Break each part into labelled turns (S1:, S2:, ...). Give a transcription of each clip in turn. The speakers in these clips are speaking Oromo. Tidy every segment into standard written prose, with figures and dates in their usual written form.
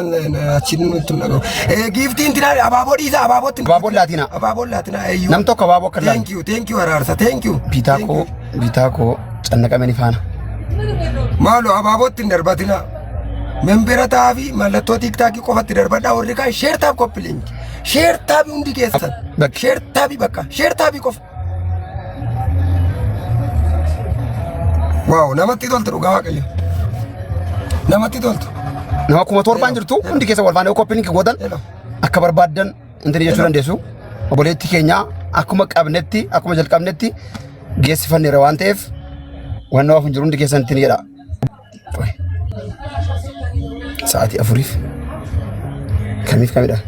S1: Achi nutti hin dhagahu. Giiftiin tinaa abaaboo dhiisa abaabootti.
S2: Abaaboon laatinaa.
S1: Abaaboon laatinaa eeyyuu.
S2: Nam tokko abaaboo akka
S1: Thank you, thank you araarsa, thank you.
S2: Bitaa koo bitaa koo cannaqame ni faana.
S1: Maaloo abaabootti hin darbatinaa. Memberataa fi mallattoo tiiktaakii qofatti darbadhaa warri kaan share tap copy link. Share tap hundi keessan.
S2: Bakki.
S1: Share tap bakka share tap qofa. Waaw namatti toltu dhugaa waaqayyo. Namatti toltu.
S2: Nama 7,000 jirtu hundi keessa wal faana yoo copy link gootan
S1: Hello.
S2: akka barbaaddan intini jechuu dandeessu. Obboleetti keenya akkuma qabnetti akkuma jalqabnetti geessifanneera waan ta'eef waan naaf hin jiru hundi keessan ittiin jedha. Sa'aatii afuriif kamiif kamidha?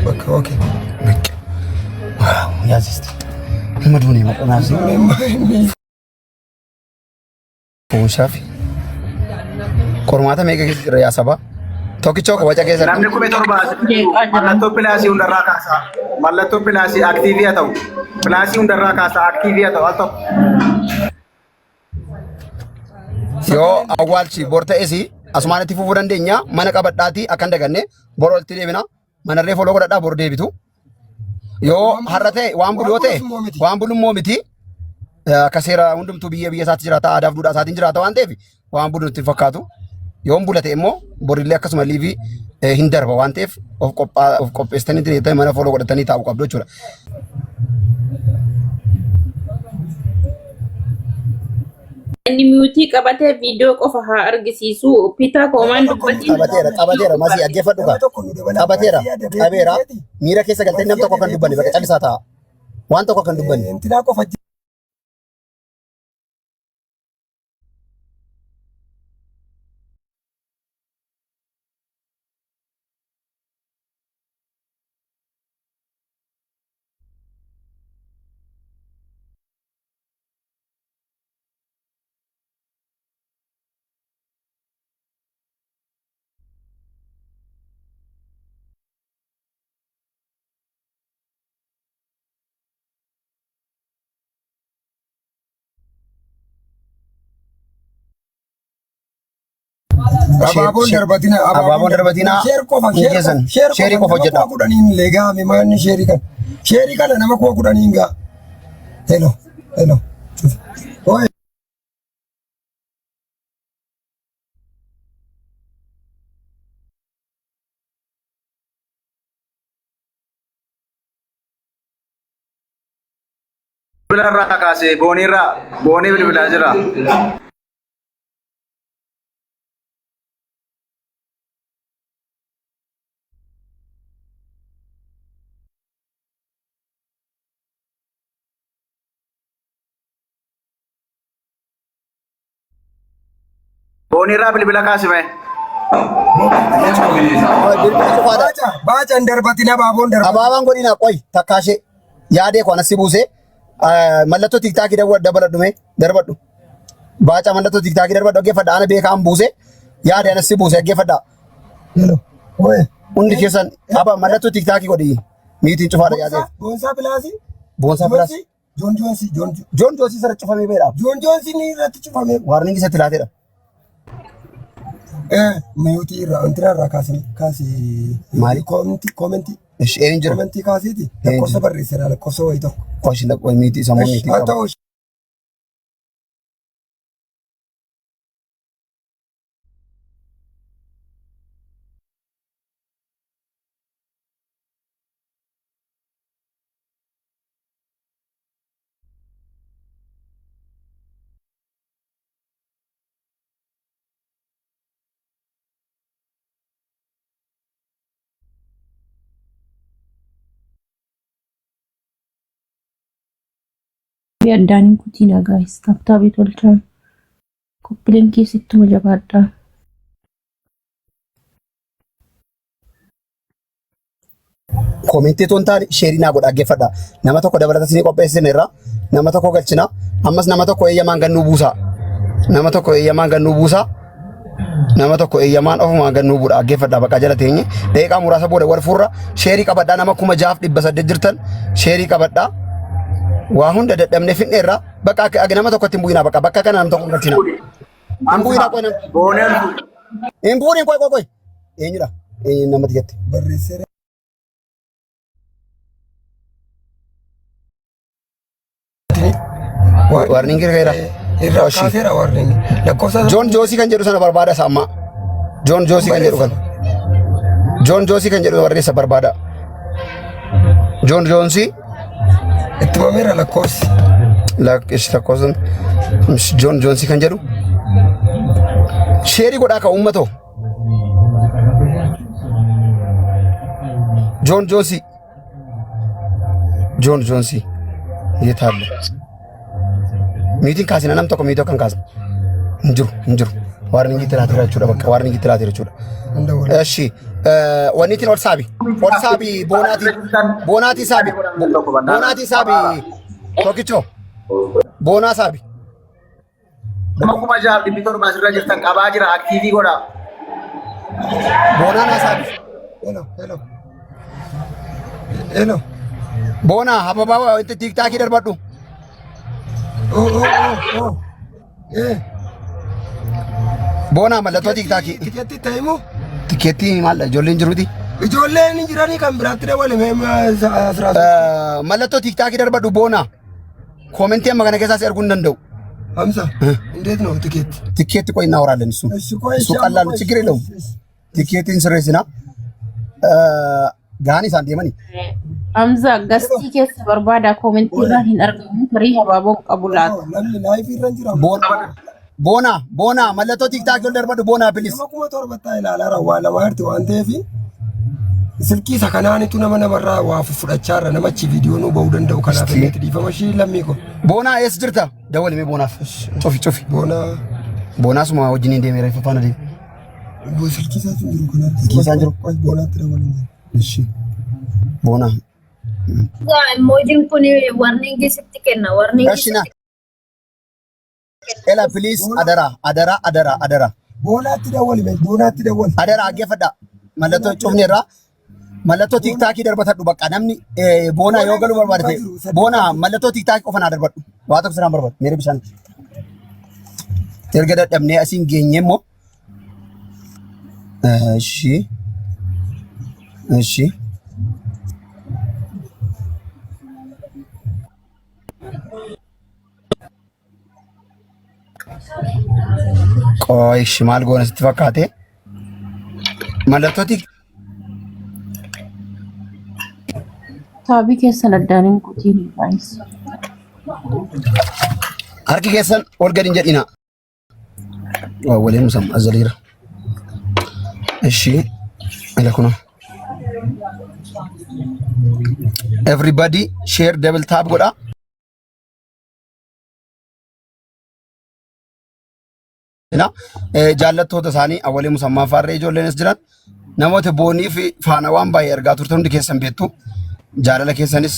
S1: Bakka okay.
S2: Bakka. Waaw yaasisti. Nama duunee maqanaas. Foonshaa fi qormaata meeqa keessa jira yaa sabaa? Tokkichoo koo waca keessa.
S3: Namni 7,000 asitti mallattoo pilaasii hundarraa kaasaa. Mallattoo pilaasii aktiivii haa ta'u. Pilaasii hundarraa kaasaa aktiivii haa ta'u al tokko.
S2: Yoo awwaalchi bor ta'es asumaan itti fufuu dandeenya. Mana qabadhaatii akka hin daganne bor walitti deebina. Manarree foloo godhadhaa bor deebitu. Yoo har'a ta'e waan bulu yoo ta'e waan bulu immoo miti. Akka seera hundumtuu biyya biyya isaatti jiraata aadaaf duudhaa isaatiin jiraata waan ta'eef waan bulu nutti hin fakkaatu. Yoon bula ta'e immoo borillee akkasuma liivii hin darba waan ta'eef of qophaa of qopheessitanii ta'e mana foloo godhatanii taa'uu qabdu jechuudha.
S4: Inni miyuutii qabatee viidiyoo qofa haa argisiisu. Piitaa koomaan dubbatiin.
S2: Qabateera qabateera masii dhaggeeffadhu kaa. Qabateera qabeera miira keessa galtee nam tokko kan dubbanne bakka callisaa ta'a. Waan tokko kan dubbanne.
S1: Intinaa qofa Abaaboon darbatina.
S2: Abaaboon darbatina.
S1: Share qofa.
S2: Hin geessan. Sheerii qofa hojjedha.
S1: Nama 10,000 illee gaame maanni sheerii kana. Sheerii kana nama 10,000 gaa. Hello. Hello. Oi.
S3: Bilbila irraa kaasee boonii irraa boonii bilbilaa jira. Boonii irraa bilbila kaasime.
S2: Bilbila cufaadha.
S1: Baaca baacaan darbatina abaaboon darbatina.
S2: Abaabaan godhina qoy takkaashee yaadee koo anassi buusee mallattoo tiiktaakii dabaladhu mee darbadhu. Baaca mallattoo tiiktaakii darbadhu dhaggeeffadha ana beekaan buusee yaade anassi buusee dhaggeeffadha.
S1: Hello. Oi.
S2: Hundi keessan aba mallattoo tiiktaakii godhi miitiin cufaadha yaadee.
S1: Boonsaa pilaasii.
S2: Boonsaa pilaas.
S1: Joon Joonsi. Joon
S2: Joon Joosii sirra cufamee beedha.
S1: Joon Joonsi ni irratti cufamee.
S2: Waarningi isatti laateedha.
S1: Miyuutii irraa wanti irraa kaasi kaasi.
S2: Maali?
S1: Koomentii koomentii.
S2: Ishi eenyu jira?
S1: Koomentii kaasiiti. Lakkoofsa barreesseera lakkoofsa wayii tokko.
S2: Qoshi lakkoo miitii sammuu miitii
S1: Haa
S2: qaba.
S1: ta'u
S4: Addaan hin kutinaa guys. Taaptaabii tolchaa. Koppileen keessittuma jabaadhaa.
S2: Koomentii otoo hin taane sheerii naa godha dhaggeeffadha. Nama tokko dabalata isinii qopheessine irraa nama tokko galchina. Ammas nama tokko eeyyamaan gannuu buusa. Nama tokko eeyyamaan gannuu buusa. Nama tokko eeyyamaan ofumaan gannuu buudha dhaggeeffadha bakka jala teenye. Daqiiqaa muraasa booda wal fuurra sheerii qabadhaa nama 6,800 jirtan sheerii qabadhaa. Waa hunda dadhabne finneerra Bakka akka nama tokkotti hin bu'inaa bakka bakka kana nama tokko hin galchina. Hin bu'inaa qoy nama.
S3: Boonee ol fuudhi.
S2: Hin bu'uun qoy qoy qoy. Eenyudha? Eenyu namatti jette?
S1: Barreesseera.
S2: Warning irra.
S1: Irraa kaaseera warning. Lakkoofsa
S2: Joon Joosii kan jedhu sana barbaada isa ammaa. Joon Joosii kan jedhu kana. Joon Joosii kan jedhu barreessa barbaada. Joon Joonsii
S1: itti mameera lakkoofsi.
S2: Lakkoofsan Joon Joonsii kan jedhu. Sheerii godhaa ka uummatoo. Joon Joonsii. Joon Joonsii. የት አለ? Mute'iin kaasina nam tokko mute'ii akka hin kaasne. Hin jiru hin jiru. Warning itti laateera jechuudha bakka warning itti laateera jechuudha.
S1: Hunda wal.
S2: እሺ wanniitiin ol saabi ol saabi boonaatiin boonaatiin saabi boonaatiin saabi tokkichoo boonaa saabi
S3: 6,700 asirra jirtan qabaa jira active godhaa.
S2: Boonaa naa saabi.
S1: Hello, hello. Hello.
S2: Boonaa hababaa itti TikTokii darbadhu.
S1: Oh, oh, oh, oh. Eh.
S2: Boonaa mallattoo TikTokii.
S1: Tikeetti itti himu?
S2: Tikeettii maal ijoolleen jiruuti.
S1: Ijoolleen jiranii kan biraatti dabale mee asirraa.
S2: Mallattoo TikTokii darbadhu boonaa. Commentii amma kana keessaas erguu hin danda'u.
S1: Hamza, እንዴት ነው ትኬት?
S2: ቲኬት ቆይ እናወራለን። እሱ
S1: እሺ ቆይ
S2: እሱ ቀላል ነው፣ ችግር የለውም። Tikeettiin sirreessina. Gahaan isaan deemanii.
S4: Hamza guestii keessa barbaada commentii irraan hin argamu tarii habaaboon qabu laata.
S1: Namni liveii irra hin jira.
S2: Boonaa boonaa mallattoo TikTokii ol darbadhu boonaa please.
S1: Nama 7,000 ilaalaa waa lama harti waan ta'eef silkii isa kanaanitu nama namarraa waa fudhachaa irra namachi viidiyoo nuu bahuu danda'u kanaaf
S2: Isti.
S1: inni dhiifama ishii lammii ko.
S2: Boonaa eessa jirta? Dawwalimee boonaaf. Cufi cufi.
S1: Boonaa
S2: Boonaa suma wajjin hin deemee reeffa faana deeme.
S1: Silkii isaatu hin jiru kanaatti.
S2: Silkii isaa hin jiru?
S1: Qoy boonaatti dawwalimee.
S2: እሺ. Boonaa.
S5: Emojiin kun warningii sitti kenna. Warningii
S2: እሺ ና
S5: sitti
S2: Ela please adaraa adaraa adaraa adaraa.
S1: Boonaatti dawwalime boonaatti dawwali.
S2: Adaraa dhaggeeffadhaa. Mallattoo cufni irraa mallattoo TikTokii darbatadhu bakka namni boonaa yoo galuu barbaade ta'e boonaa mallattoo TikTokii qofa naa darbadhu. Waa tokko siraan barbaadu meera bishaan. Erga dadhabnee asiin geenye immoo እሺ እሺ ቆይ እሺ maal goona sitti fakkaate mallattoo tik
S4: Taabii keessan addaan hin kutiin guys.
S2: Harki keessan ol gadi hin jedhina. Waa waliin musam azaliira. እሺ ila kuna. Everybody share double tap godha. Na jaallattoota isaanii awwalee musammaa faarree ijoolleenis jiran namoota boonii fi faana waan baay'ee argaa turtan hundi keessan beektu jaalala keessanis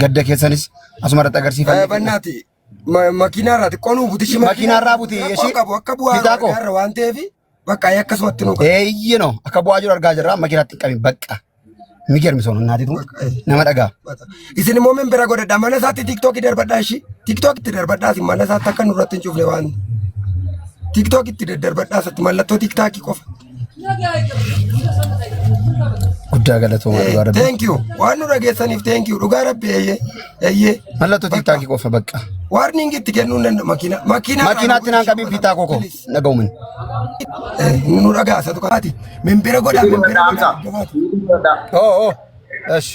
S2: gadda keessanis asuma irratti agarsiifanne.
S1: Bannaati makiinaa irraa xiqqoo nuu buti.
S2: Makiinaa irraa buti,
S1: Rakkoo
S2: ishii.
S1: qabu akka bu'aa
S2: Bitaa koo.
S1: argaa waan ta'eef bakka akkasumatti nuu qabu.
S2: Eeyyee akka bu'aa jiru argaa jirra makiinaatti hin qabin bakka. Migermi soon naatitu nama dhagaa.
S1: Isin immoo membera godhadha mana isaatti TikTokii darbadhaa ishii TikTokitti darbadhaa isin mana isaatti akka nurratti hin cufne waan TikTokitti daddarbadhaa isatti mallattoo TikTokii qofa.
S2: Guddaa galatoomaa dhugaa rabbi.
S1: Thank you waan nu dhageessaniif thank you dhugaa rabbi eeyyee eeyyee.
S2: Mallattoo TikTokii qofa bakka.
S1: Warning itti kennuu hin danda'u makiinaa makiinaa.
S2: Makiinaatti naan qabin bitaa koko dhaga'umin.
S1: Nu dhagaa isa tuqaati membera godhaa membera
S3: Hamza.
S1: godhaa.
S2: Oo oo. እሺ.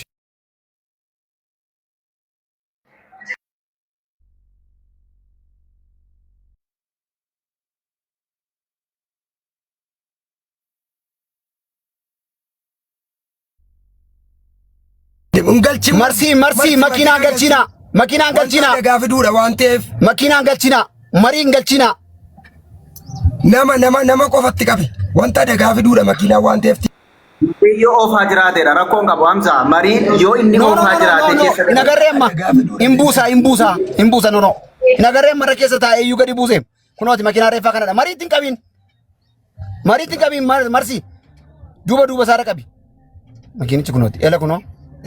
S1: Hin galchi.
S2: Marsii marsii makiinaan galchina makiinaan galchina
S1: Dhagaa fiduudha waan ta'eef
S2: makiinaan galchina mariin galchina.
S1: nama nama nama qofatti qabe wanta dhagaa fiduudha makiinaa waan ta'eef.
S3: Yoo oofaa jiraateedha rakkoon qabu Hamza. Mariin yoo inni
S2: No no
S3: oofaa
S2: no no
S3: jiraate
S2: no
S3: keessa
S2: hin agarree amma hin buusaa hin buusaa hin buusa no no hin agarree amma irra keessa taa'ee iyyuu gadi buuse kunooti makiinaa reeffaa kanadha mariitti hin qabin mariitti hin qabin marsii duuba duuba isaarra qabi makiinichi kunooti ela kunoo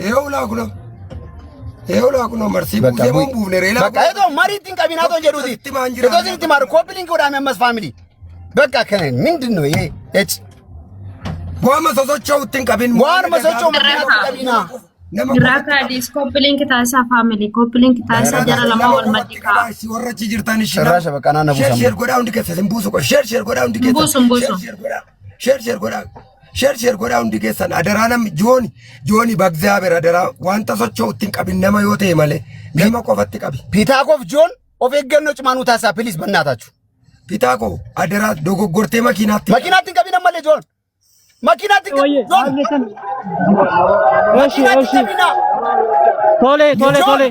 S1: Ee ulaa kunoo. Eeyola kunoo marsii
S2: Bakka
S1: buusee
S2: bu'i.
S1: moo buufne reela.
S2: Bakka etoo mariitti hin qabin haa ta'u jedhuuti.
S1: Itti maan jira.
S2: Etoo isin itti maaru copy link godhaame ammas family. Bakka akkana mindin ነው ይሄ እጭ
S1: Waanuma sosocho'utti hin qabin.
S2: Waanuma socho'u makiinaatti hin qabinaa.
S1: Nama
S5: Irraa kaadis copy link taasisaa family. Copy link taasisaa jara lama wal maddii kaa'a.
S1: Ishii warra achi jirtan ishii.
S2: Cirraasha bakka naannoo
S1: Share
S2: buusamu.
S1: share godhaa hundi keessan hin buusu qofa. Share share godhaa hundi keessan.
S5: Hin buusu, hin buusu.
S1: Share share godhaa. Share share godhaa. Share share godhaa hundi keessan. Adaraa namni jooni jooni bagzaaber adaraa wanta socho'utti hin qabin nama yoo ta'e malee nama qofatti qabi.
S2: Piitaakoof Joon of eeggannoo cimaa nuu taasisaa please በእናታችሁ.
S1: Pitaakoo adaraa dogoggortee makiinaatti.
S2: Makiinaatti hin qabin ammallee Joon. Makiinaatti hin qabin
S6: Oye,
S2: Joon.
S6: maal Eshi,
S2: Makiinaatti hin
S6: eshi.
S2: qabinaa.
S6: Tole, tole, tole.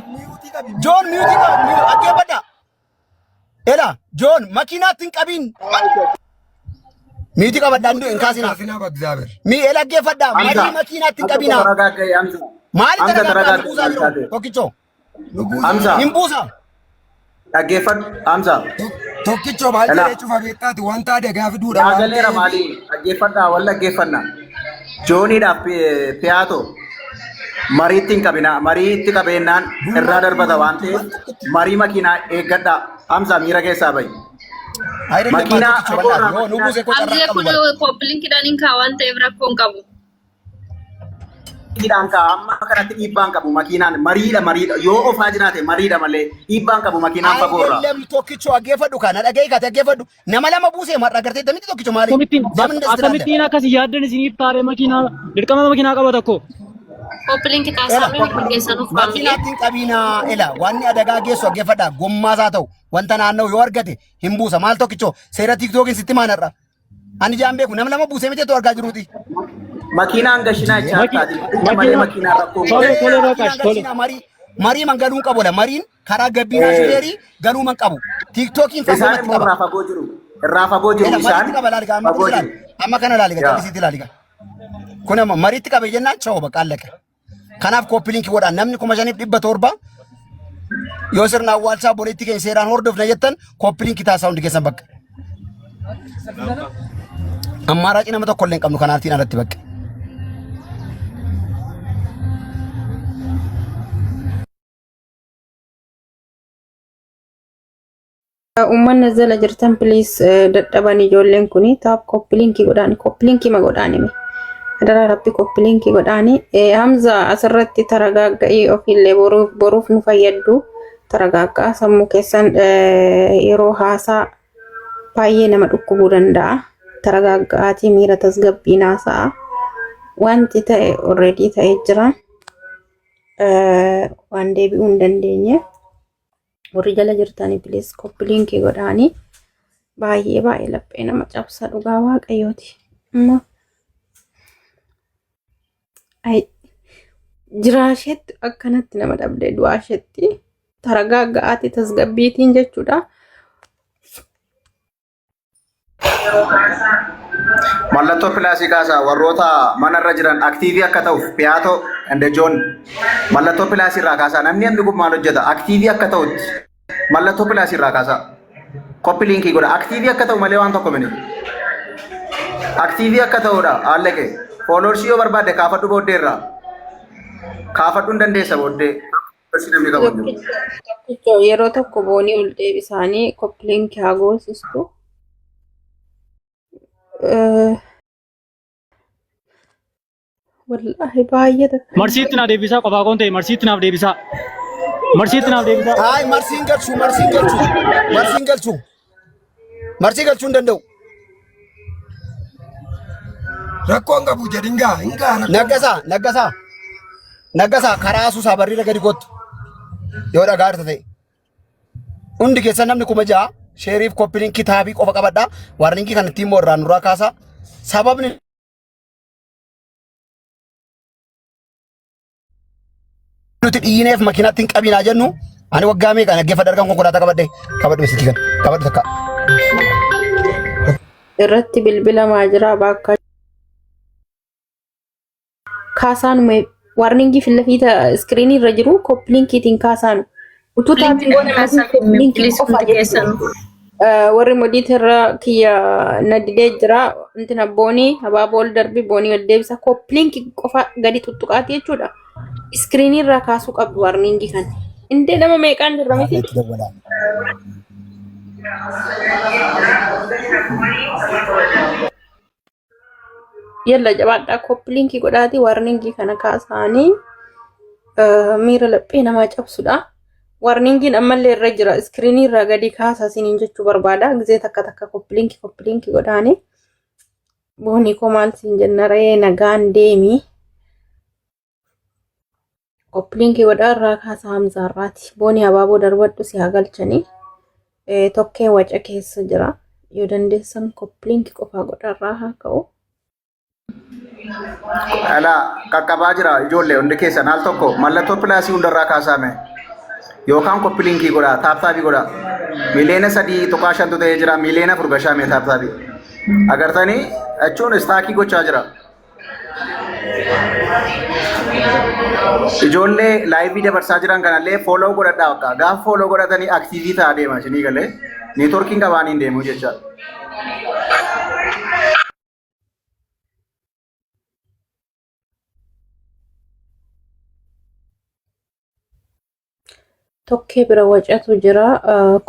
S2: Joon mute qabu dhaggeeffadhaa. Ela Joon makiinaatti hin qabin. Mute qabadhaa hin kaasinaa.
S1: Kaasinaa bagzaaber.
S2: Mi ela dhaggeeffadhaa marii makiinaatti hin qabinaa.
S3: Taragaagga'i Hamza.
S2: Maali
S3: Hamza
S2: taragaaggaa nu buusaa
S3: taragaagga'i.
S2: jiru tokkichoo.
S3: Hamza
S2: Hin buusaa.
S3: dhaggeeffadhu Hamza.
S1: Tokkichoo maal
S3: Ela.
S1: jedhee cufa beektaati wanta adagaa fiduudha. waan
S3: Dhaagaleera
S1: ta'eef.
S3: maali? Dhaggeeffadhaa wal dhaggeeffanna. Jooniidhaaf Piyaato mariitti hin qabinaa. Mariitti qabeennaan irraa darbata waan ta'eef marii makiinaa eeggadhaa. Hamza miira keessaa bahi.
S2: Ayirri
S3: Makiinaa
S2: tokkichoo bal'aa yoo nu buuse koo carraa
S5: Hamzee
S2: qabu
S5: kun
S2: bara.
S5: copy linkiidhaan hin kaa'a waan ta'eef rakkoo hin qabu.
S3: Hidhaan ka'a amma kanatti dhiibbaan qabu makiinaan mariidha mariidha yoo ofaa jiraate mariidha malee dhiibbaan qabu makiinaan fagoorra.
S2: Ayirri tokkichoo dhaggeeffadhu kana dhaggeeffadhu kate dhaggeeffadhu nama lama buusee mar'a agartee miti tokkichoo maali?
S6: Akkamittiin
S2: Jamin das
S6: akkamittiin akkas yaaddan isiniif taare makiinaa dirqama makiinaa qaba tokko.
S5: Copy link taasisaa mee hundi keessanuuf family.
S2: Makiinaatti hin qabinaa ela wanni adagaa geessu dhaggeeffadhaa gommaasaa ta'u wanta naanna'u yoo argate hin buusa maal tokkichoo seera tiiktookiin sitti maanarra. Ani jaan beeku nama lama buusee miti argaa jiruuti.
S3: Makiinaan gashinaa jechaa taati. Malee makiinaan rakkoo hin
S6: Tole,
S3: qabu.
S6: tole, Raqash, tole.
S2: Marii marii man galuun qabu mariin karaa gabbiinaa shuteerii galuu man qabu. Tiiktookiin
S3: Isaan
S2: fagoo
S3: immoo
S2: qaba.
S3: irraa fagoo jiru. Irraa fagoo jiru
S2: Ela
S3: isaan.
S2: mariitti qaba laali amma
S3: Fagoo
S2: ilaali.
S3: jiru.
S2: Amma kana laali
S3: Yaa.
S2: jalisiitti laali. Kun amma mariitti qabe jennaan cha'oo bakka allaqe. Kanaaf copy link godhaa namni 5700 yoo sirna awwaalchaa boleetti keenya seeraan hordofna jettan copy link taasisaa hundi keessan bakka. Ammaaraacii nama tokko illee hin qabnu kanaaftiin alatti bakka.
S4: Uummanni as jala jirtan please dadhaban ijoolleen kuni tap copy link godhaani copy link ma godhaani mee adaraa rabbi copy link godhaani. Hamza asirratti taragaagga'ii ofiillee boruuf boruuf nu fayyaddu taragaaggaa sammuu keessan yeroo haasaa baay'ee nama dhukkubuu danda'a taragaagga'aatii miira tasgabbiin haasa'a wanti ta'e already ta'ee jira waan deebi'uu hin dandeenye. Warri jala jirtanii please copy link godhaanii baay'ee baay'ee laphee nama cabsa dhugaa waaqayyooti. Amma ay jiraashetti akkanatti nama dhabdee du'aashetti taragaaga'aati tasgabbiitiin jechuudha.
S3: Mallattoo plus kaasaa warroota manarra jiran active akka ta'uuf Piyaatoo and Joon mallattoo plus irraa kaasaa namni hammi kun maal hojjeta active akka ta'utti mallattoo plus irraa kaasaa copy link godha active akka ta'u malee waan tokko mini active akka ta'udha haalleqe followers yoo barbaadde kaafadhu booddee irraa kaafadhu hin dandeessa booddee followers namni qabu hin jiru.
S4: Tokkichoo yeroo tokko boonii ol deebisaanii copy link haa goosistu. Wallaahi baay'ee takka.
S6: Marsiitti naa deebisaa qofaa koon ta'e marsiitti naaf deebisaa. Marsiitti naaf deebisaa.
S2: Ay marsiin galchuu marsiin galchuu marsiin galchuu marsii galchuu hin danda'u.
S1: Rakkoon qabu jedhin gaa hin gaa rakkoon.
S2: Naggasaa naggasaa naggasaa karaa suusaa barriira gadi kottu yoo dhagaa irra ta'e. Hundi keessan namni 6000 share copy link tap qofa qabadhaa. Warning kan ittiin immoo irraa nurraa kaasaa. Sababni nuti dhiyyineef makiinaatti hin qabinaa jennu ani waggaa meeqa dhaggeeffadha argan konkolaataa qabadhe qabadhu silkii kana qabadhu takka.
S4: Irratti bilbilamaa jira bakka kaasaan warning fillafiita screen irra jiru copy linkiitiin kaasaanu. Utuu tap goone copy link qofa jechuudha. Warri modiitirra kiyya na didee jira. Intina boonii habaaboo ol darbi boonii ol deebisa copy link qofa gadi tuttuqaati jechuudha. Iskiriinii irraa kaasuu qabdu warniingii kana. Indee nama meeqaan jirra miti?
S2: Itti dawwalaa.
S4: Yalla jabaadhaa koppiliinkii godhaati warniingii kana kaasaanii miira laphee namaa cabsudha. Warningiin ammallee irra jira. Iskiriinii irraa gadi kaasaa isiniin jechuu barbaada. Gizee takka takka koppiliinkii koppiliinkii godhaanii. Boonii koo maal siin jenna ree nagaan deemi. Koppiliinkii godhaa irraa kaasaa Hamzaa irraati. Boonii abaaboo darbadhu si haa galchanii. Tokkee waca keessa jira. Yoo dandeessan koppiliinkii qofaa godhaa irraa haa ka'u.
S3: Alaa qaqqabaa jira ijoollee hundi keessan al tokko mallattoo pilaasii hundarraa kaasaame yookaan koppiliinkii godhaa taaptaabii godhaa. Miiliyoona 3.5tu ta'ee jira, miiliyoona 4 gashaame taaptaabii. Agartanii jechuun istaakii gochaa jira. Ijoollee laayivii dabarsaa jiran kanallee follow godhadhaa bakka. Gaafa follow godhatanii aktiivii ta'aa deema isinii galee. Neetworkiin qabaanii hin deemu jechaadha.
S4: Tokkee bira wacatu jira.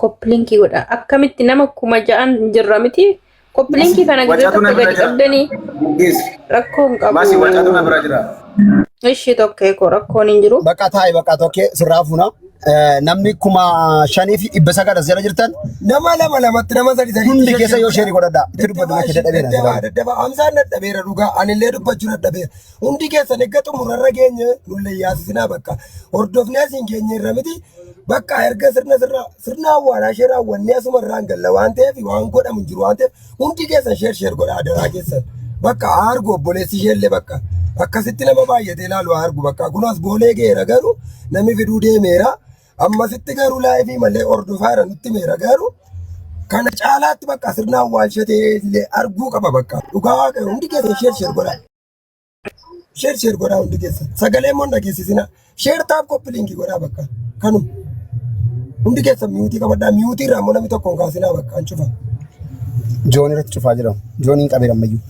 S4: Koppilinkii godha. Akkamitti nama 6,000 jirra miti? Koppilinkii kana gizee
S3: Wacatu na
S4: tokko
S3: bira
S4: gadi
S3: jira.
S4: qabdanii
S3: Buggeessi.
S4: rakkoo hin
S3: Masi wacatu na
S4: qabu.
S3: bira jira.
S4: Ishii tokkee koo rakkoon hin jiru.
S2: Bakka taa'i bakka tokkee sirraa fuuna. Namni 5900 as jala jirtan
S1: Nama lama lamatti nama sadi saditti
S2: hundi
S1: share
S2: keessa
S1: share
S2: yoo sheerii
S1: godhaa.
S2: godhadhaa. Itti dubbadhu
S1: Daddafaa
S2: malee
S1: ishii
S2: dadhabeera.
S1: daddafaa daddafaa Hamzaan dadhabeera dhugaa anillee dubbachuu dadhabeera. Hundi keessan erga xumurarra geenye nullee yaasisinaa bakka hordofnee asiin geenye irra miti bakka erga sirna sirna sirna awwaalaa ishee raawwannee asuma irraan galla waan ta'eef waan godhamu hin jiru waan ta'eef hundi keessan sheer sheer godhaa adaraa keessan bakka haa argu obboleessi isheellee bakka akkasitti nama baay'atee ilaalu haa argu bakka kun as boolee ga'eera garuu namni fiduu deemeera ammasitti garuu laayifii malee hordofaa jira nutti meera garuu kana caalaatti bakka sirna awwaalcha ta'e illee arguu qaba bakka dhugaa waaqayyo hundi keessan sheer sheer godhaa. Sheer sheer godhaa hundi keessan. Sagalee immoo hin dhageessisina. Sheer taap koppi liinkii godhaa bakka. Kanuma. Hundi keessan miyuutii qabadhaa. Miyuutii irraa immoo namni tokko hin kaasinaa bakka. An cufa.
S2: Joon irratti cufaa jira. Jooniin qabeera ammayyuu.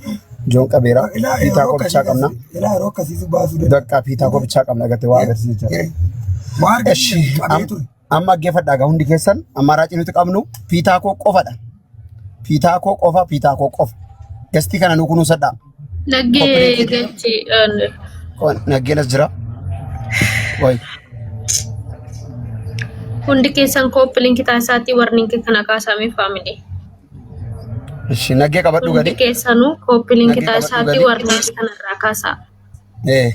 S2: Joon qabeera.
S1: Ilaa
S2: Piitaa
S1: yeroo
S2: koo bichaa
S1: akkasii
S2: qabna.
S1: ilaa yeroo akkasii si baasuu danda'a.
S2: Bakka piitaa koo bichaa qabna agartee waa agarsiisa jechaadha.
S1: Waa argisiisa
S2: Eshi
S1: qabee ture.
S2: amma dhaggeeffadhaa gaa hundi keessan ammaaraacii nuti qabnu piitaa koo qofadha. Piitaa koo qofa piitaa koo qofa. Gastii kana nu kunuunsadhaa.
S5: Naggee
S2: Koppiliinkii
S5: galchi.
S2: Naggeenas jira. Wayi.
S5: Hundi keessan copy link taasisaatii warning kana kaasame family.
S2: Ishi naggee qabadhu
S5: Hundi
S2: gadi.
S5: keessanuu copy link
S2: Naggee qabadhu
S5: taasisaatii
S2: gadi.
S5: warning kanarraa kaasaa.
S2: Eh.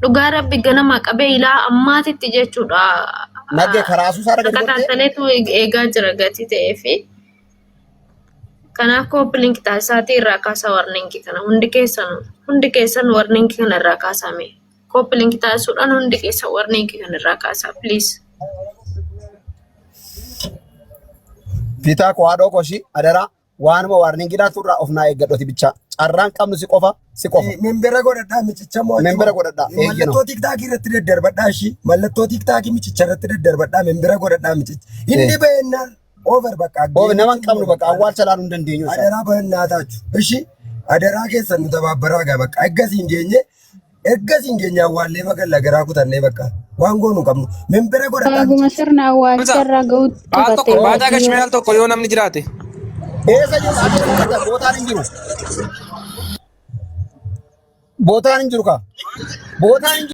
S5: Dhugaa rabbi ganama qabee ilaa ammaatitti jechuudha.
S2: Naggee karaa suusaa irra gadi gortee.
S5: Takataataleetu eegaa jira gatii ta'ee fi kanaaf copy link taasisaatii irraa kaasaa warning kana hundi keessanuu hundi keessan warning kana irraa kaasame. Copy link taasisuudhaan hundi keessan warning kana irraa kaasaa please.
S2: Piitaa koo haadhoo koo ishii adaraa waanuma waarningiidhaa turraa of naa eeggadhooti bichaa. Carraan qabnu si qofa si qofa.
S1: Membera godhadhaa michicha moo achuma.
S2: Membera godhadhaa eeyyeno.
S1: Mallattoo tiktaakii irratti daddarbadhaa ishii. Mallattoo tiktaakii michicha irratti daddarbadhaa membera godhadhaa michicha. Inni baheennaan over bakka
S2: Oof nama hin qabnu bakka awwaalcha laaluu hin dandeenyu isaa.
S1: Adaraa bahannaa taachu. Ishi adaraa keessan nu tabaabbaraa gaa bakka eggasiin geenye eggasiin geenye awwaallee magalla garaa kutannee bakka waan goonu hin qabnu. Membera godhadhaa
S7: Baaguma
S1: michicha.
S7: sirna awwaalcha irraa ga'utti
S8: Al
S7: qabatte
S8: tokko baataa gashmee
S7: waaqayyo.
S8: al tokko yoo namni jiraate.
S2: Eessa jiru ati uffata bootaan hin jiru. Bootaan hin jiru kaa. Bootaan hin jiru.